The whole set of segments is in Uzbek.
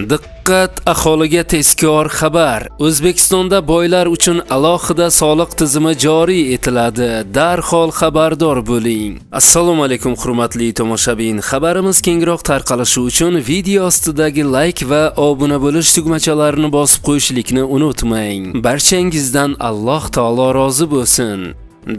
Diqqat, aholiga tezkor xabar. O'zbekistonda boylar uchun alohida soliq tizimi joriy etiladi. Darhol xabardor bo'ling. Assalomu alaykum, hurmatli tomoshabin. Xabarimiz kengroq tarqalishi uchun video ostidagi like va obuna bo'lish tugmachalarini bosib qo'yishlikni unutmang. Barchangizdan Alloh taolo rozi bo'lsin.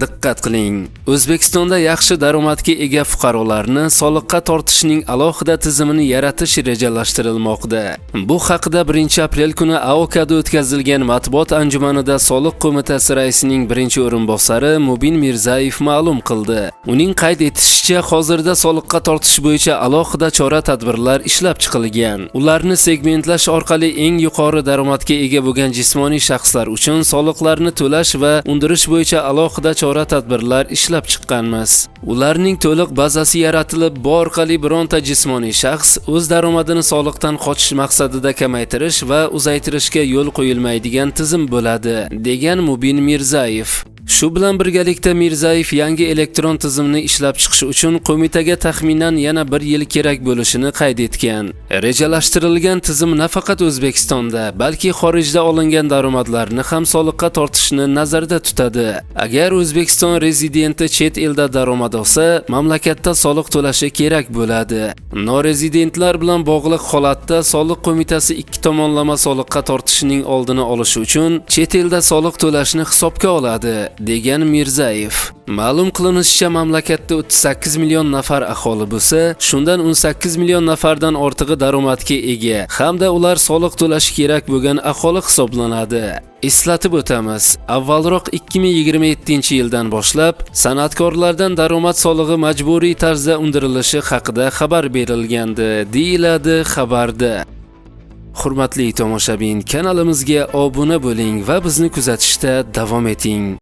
Diqqat qiling. O'zbekistonda yaxshi daromadga ega fuqarolarni soliqqa tortishning alohida tizimini yaratish rejalashtirilmoqda. Bu haqida 1-aprel kuni AOKda o'tkazilgan matbuot anjumanida Soliq qo'mitasi raisining birinchi o'rinbosari Mubin Mirzayev ma'lum qildi. Uning qayd etishicha, hozirda soliqqa tortish bo'yicha alohida chora-tadbirlar ishlab chiqilgan. Ularni segmentlash orqali eng yuqori daromadga ega bo'lgan jismoniy shaxslar uchun soliqlarni to'lash va undirish bo'yicha alohida chora-tadbirlar ishlab chiqqanmiz. Ularning to'liq bazasi yaratilib, bu orqali bironta jismoniy shaxs o'z daromadini soliqdan qochish maqsadida kamaytirish va uzaytirishga yo'l qo'yilmaydigan tizim bo'ladi, degan Mubin Mirzayev. Shu bilan birgalikda Mirzayev yangi elektron tizimni ishlab chiqish uchun qo'mitaga taxminan yana bir yil kerak bo'lishini qayd etgan. Rejalashtirilgan tizim nafaqat O'zbekistonda, balki xorijda olingan daromadlarni ham soliqqa tortishni nazarda tutadi. Agar O'zbekiston rezidenti chet elda daromad olsa, mamlakatda soliq to'lashi kerak bo'ladi. Norezidentlar bilan bog'liq holatda soliq qo'mitasi ikki tomonlama soliqqa tortishning oldini olish uchun chet elda soliq to'lashni hisobga oladi, degan Mirzayev. Ma'lum qilinishicha, mamlakatda 38 million nafar aholi bo'lsa, shundan 18 million nafardan ortig'i daromadga ega hamda ular soliq to'lashi kerak bo'lgan aholi hisoblanadi. Eslatib o'tamiz, avvalroq 2027-yildan boshlab san'atkorlardan daromad solig'i majburiy tarzda undirilishi haqida xabar berilgandi, deyiladi xabarda. Hurmatli tomoshabin, kanalimizga obuna bo'ling va bizni kuzatishda davom eting.